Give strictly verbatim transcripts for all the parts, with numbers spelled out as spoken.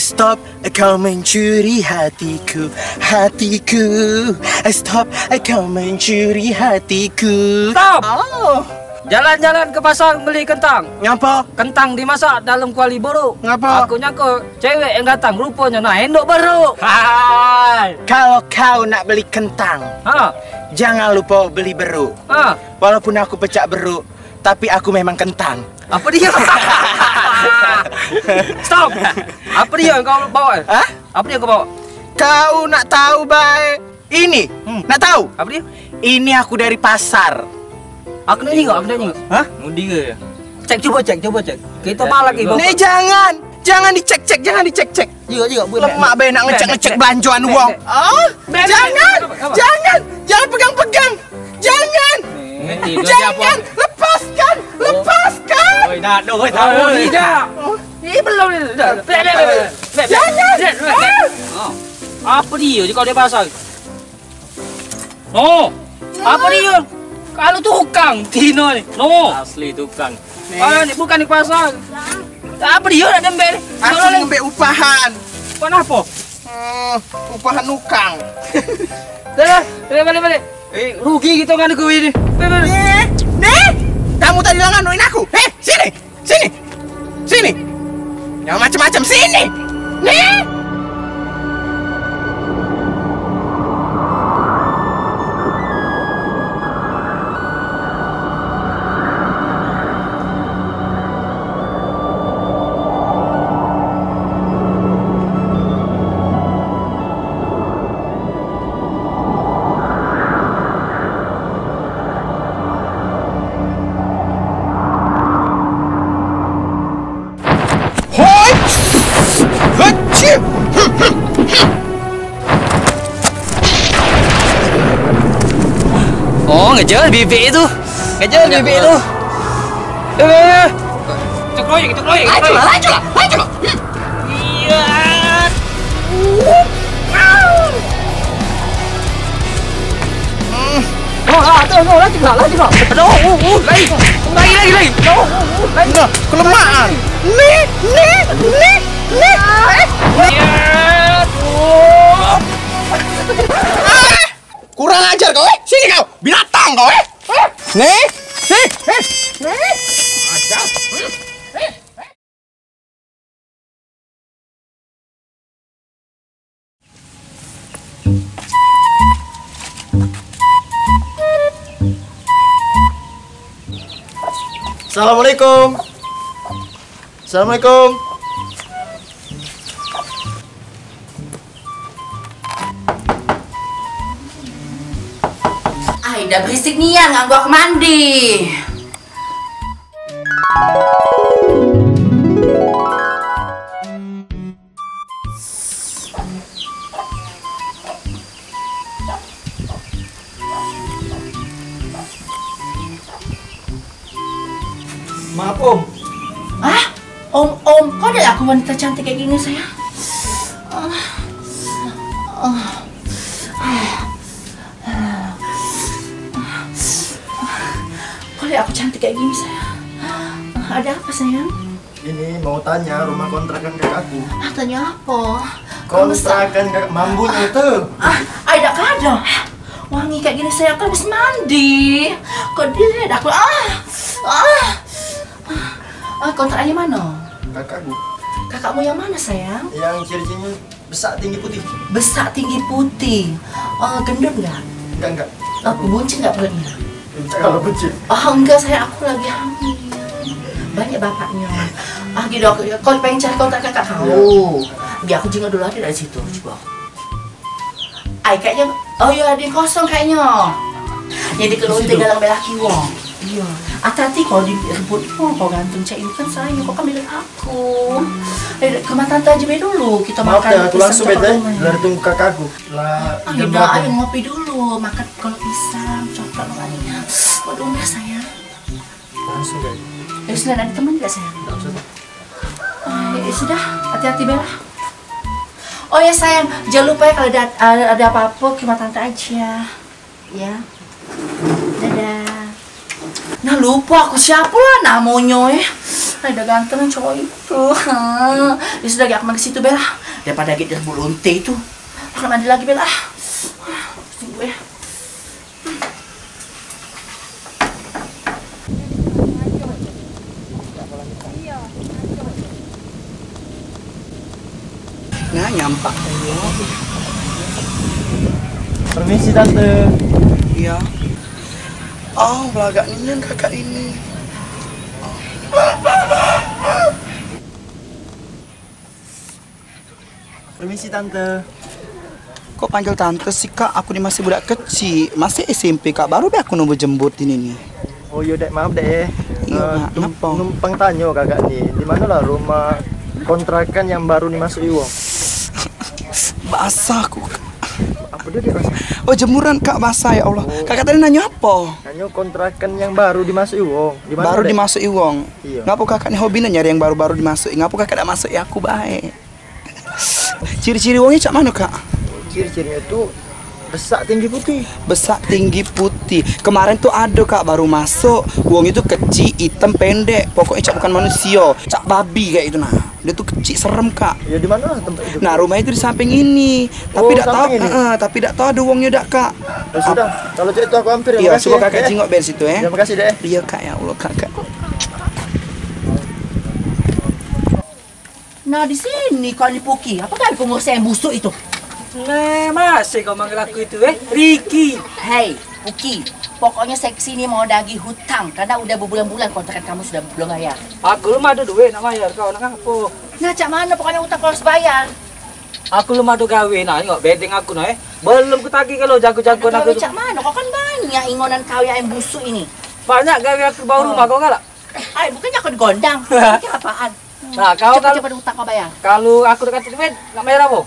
Stop, kau mencuri hatiku, hatiku. Stop, kau mencuri hatiku. Stop! Oh. Jalan-jalan ke pasar beli kentang. Ngapa? Kentang dimasak dalam kuali buruk. Ngapa? Aku nyangka cewek yang datang, rupanya nak endok beruk. Hai. Kalau kau nak beli kentang, ha, jangan lupa beli beruk. Ha. Walaupun aku pecak beruk, tapi aku memang kentang. Apa dia? Stop. Apa dia yang kau bawa? Hah? Apa dia kau bawa? Kau nak tahu baik? Ini. Hmm. Nak tahu? Apa dia? Ini aku dari pasar. Aku nak jingok, aku nak jingok. Hah? Mudi ke? Cek, cuba cek, cuba cek. Kita malah lagi. Ni jangan. Jangan dicek-cek, jangan dicek-cek. Jingok, jingok, boleh. Lemak bae nak ngecek-ngecek belanjaan wong. Ah, jangan. Jangan. Jangan pegang-pegang. Jangan. Jangan. Lepaskan. Lepaskan. Oi, dah, dah, oi, tahu. Tidak. Ih, belum ni. Dah. Jangan. Apa dia je kau dia pasal? No. Apa dia? Kalau tukang Tino ni. No. Asli tukang. Ah, ni bukan di pasar. Apa dia nak dembek ni? Aku ngembek upahan. Upahan apa? Hmm, upahan nukang. Dah, dah, balik, balik. Eh, rugi kita dengan aku ini. Balik, balik. Nih, nih. Kamu tadi lah nganuin aku. Eh, sini. Sini. Sini. Jangan macam-macam. Sini. Nih. Hoi! Heci! Oh, ngejar bibik tu. Ngejar bibik tu. Eh, eh, eh. Kita keroyok, kita keroyok, kita keroyok. Laju lah, laju lah, laju lah. Iya. Oh, ah, tu, tu, laju lah, laju lah. Aduh, uh, uh, lagi. Lagi, lagi, lagi. Aduh, uh, uh, lagi. Nah, kelemahan. Ni, ni, ni, ni. Eh, ni. Iya. Ah, kurang ajar kau, eh. Sini kau. Binatang kau, eh. Eh, ni. Ni, ni, ni. Ajar. Assalamualaikum. Assalamualaikum. Ai, dah berisik nian, nganggu aku mandi. Maaf, Om. Ah, Om, Om, kau ada aku wanita cantik kayak gini, sayang? Ah, ah, ah. Kau lihat aku cantik kayak gini, sayang. Ada apa, sayang? Ini mau tanya rumah kontrakan kakakku. Ah, tanya apa? Kontrakan kakak Mambunya itu. Ah, ai dak kada. Wangi kayak gini, sayang, aku habis mandi. Kau dilihat aku. Ah, ah. Ah, kontrakannya mana? Kakakku. Kakakmu yang mana, sayang? Yang ciri-cirinya besak tinggi putih. Besak tinggi putih. Eh, gendut nggak? Enggak, enggak. Eh, buncit nggak perutnya? Enggak, kalau buncit. Oh, enggak, sayang, aku lagi hamil. Banyak bapaknya. Ah, gitu, aku, kau pengen cari kontak kakak kau. Iya. Biar aku jenguk dulu, ada dari situ, coba. Ai, kayaknya, oh iya, ada yang kosong kayaknya. Jadi kalau tinggal dalam belaki wong. Iya. Hati-hati kau direbut, oh, kau gantung cak ini kan sayang, kau kan milik aku. Eh, ke rumah tante aja be dulu, kita makan. Maaf ya, aku langsung bete, lari tunggu kakakku. Lah, ah, jam berapa? Ayo ngopi dulu, makan kalau pisang, coklat, makanya. Waduh, udah, sayang. Langsung, guys. Ya sudah, ada teman nggak, sayang? Nggak usah. Ah, ya sudah, hati-hati, Bella. Oh ya, sayang, jangan lupa ya, kalau ada, ada apa-apa, ke rumah tante aja. Ya. Dadah. Nah, lupa aku siapa lah namanya, eh. Dah ganteng cowok itu. Ya sudah, aku main ke situ, Bel, ah. Daripada dia rebut lonte itu. Aku nak mandi lagi, Bel, ah. Pusing gue. Nah, nyampak. Permisi, Tante. Iya. Oh, belagak nian kakak ini. Permisi, Tante. Kok panggil tante sih, Kak? Aku ni masih budak kecil, masih S M P, Kak. Baru be aku numbur jembut ini ni. Oh, yo, Dek, maaf, Dek, eh. Iya, Eh, Kak. Tum-, Kenapa? Numpang tanyo kakak ni, di mano lah rumah kontrakan yang baru dimasuki wong? Basah aku, Kak. Apa dia, Dek, basah? Oh, jemuran, Kak, basah, ya Allah. Oh. Kakak tadi nanyo apa? Nanyo kontrakan yang baru dimasuki wong. Di mano, Baru Dek? Dimasuki wong. Iya. Ngapo kakak ni hobine nyari yang baru-baru dimasuki? Ngapo kakak dak masuki aku bae? Ciri-ciri wongnyo cak mano, Kak? Ciri-cirinyo tu besak, tinggi, putih. Besak, tinggi, putih. Kemaren tu ado, Kak, baru masuk. Wong itu kecik, item, pendek. Pokoknyo cak bukan manusio. Cak babi kayak itu, nah. Dia tu kecik, serem, Kak. Ya, di mano lah tempat itu? Nah, rumah itu di samping ini. Tapi Oh, dak tahu, samping ini? Heeh, tapi dak tahu ada wongnyo dak, Kak. Ya sudah, kalau cak itu aku hampir. Iya, makasih, coba ya, Kakak Dek. Jingok ben situ, eh. Ya, makasih, Dek. Iya, Kak, ya Allah, Kakak. Nah, di sini kau ni, Puki. Apa kau pengurusan yang busuk itu? Nah, masih kau manggil aku itu, eh? Riki. Hei, Puki. Pokoknya saya kesini mau dagih hutang karena udah berbulan-bulan kontrakan kamu sudah belum bayar. Aku lum ado duit nak bayar, kau nak ngapo? Nah, cak mano pokoknya hutang kau harus bayar. Aku lum ado gawe, nah, tengok bedeng aku, nah, eh. Belum ku tagih kalau jago-jagoan Ada aku gawe tu. Cak mano? Kau kan banyak ingonan kau yang busuk ini. Banyak gawe aku bawah Oh. rumah kau galak. Ai, bukannya aku digondang. Ini apaan? Nah, kau Cepat, kalau cepat hutang kau bayar. Kalau aku dak katek duit, nak bayar apa?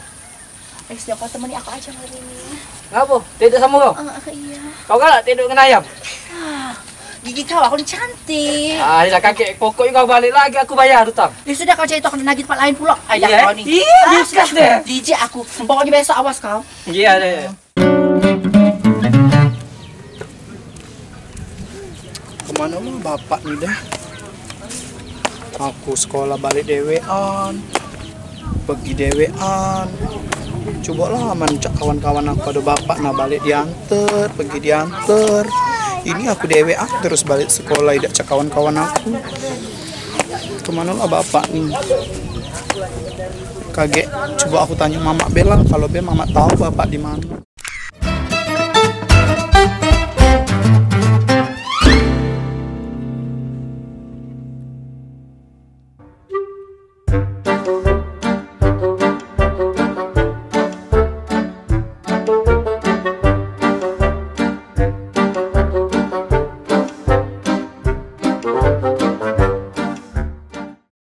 Eh, sudah kau temani aku aja hari ini. Ngapo? Tiduk samo kau? Ah, ah, iya. Kau galak tiduk dengan ayam? Ah, gigi kau aku ni cantik. Ah, ya kakek, pokoknya kau balik lagi aku bayar hutang. Ya sudah, kau cari toko nagih tempat lain pula. Ayo Iya, kau eh? ni. Iya, Ah, bukan sudah. deh. Jijik aku. Pokoknya besok awas kau. Iya deh. Kemano lah bapak ni dah? Aku sekolah balik dewean, pergi dewean. Coba lah man cak kawan-kawan aku ada bapak nah balik diantar, pergi diantar. Ini aku dewean terus balik sekolah, idak cak kawan-kawan aku. Kemano lah bapak ni? Kagek, coba aku tanyo mamak be lah, kalau be mamak tahu bapak di mano.